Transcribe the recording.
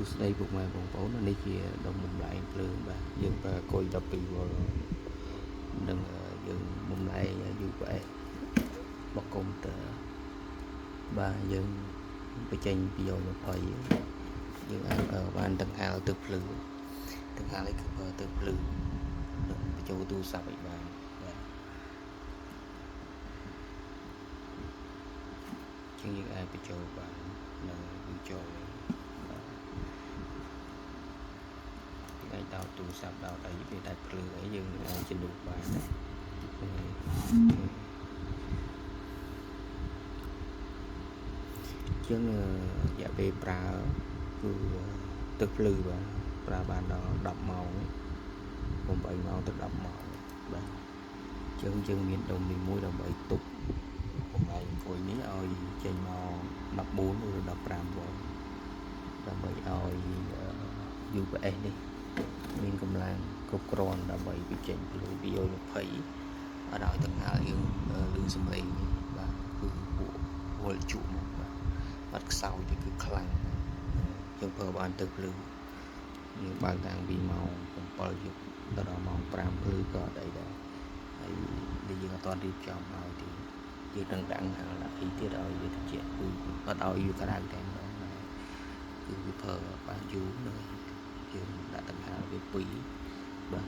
សួស្តីពុកម៉ែបងប្អូននេះជាដុំបំលែងភ្លើងបាទយើងប្រើគុយ12វ៉ុលនិងយើងបំលែង UPS របស់កុំព្យូទ័របាទយើងបញ្ចេញ220យើងអាចប្រើបានទាំងហាលទឹកភ្លឺទាំងហាលនេះគឺប្រើទឹកភ្លឺនិងបញ្ចូលទូរស័ព្ទឲ្យបានបាទជាងយើងអាចបញ្ចូលបាននិងបញ្ចូលបាទយើងអាចដោតទូរស័ព្ទដោតអីវាដាច់ភ្លើងអីយើងអាចជំនួសបានណាជាងរយៈពេលប្រើគឺទឹកភ្លឺបាទប្រើបានដល់10ម៉ោង8ម៉ោងទៅ10ម៉ោងបាទជាងយើងមានដុំនេះមួយដើម្បីទប់បំលែងអង្គុយនេះឲ្យចេញមក14ឬ15វ៉ុលដើម្បីឲ្យ UPS នេះមានកម្លាំងគ្រប់គ្រាន់ដើម្បីបញ្ចេញភ្លើង220អត់ឲ្យទាំងហាលយើងលឺសំឡេងបាទគឺពួកវល់ជក់មកបាទបាត់ខ្សោយទៅគឺខ្លាំងយើងប្រើបានទៅភ្លឺយើងបើកតាំងពីម៉ោង7យប់ដល់ដល់ម៉ោង5ភ្លឺក៏អត់អីដែរហើយដែលយើងអត់ទាន់រៀបចំឲ្យទេយើងនឹងដាក់ហាលដាក់អីទៀតឲ្យវាត្រជាក់គឺអត់ឲ្យវាក្តៅតែម្ដងដែរគឺវាប្រើបានយូរនៅយើងដាក់តង្ហាលវា2បាទ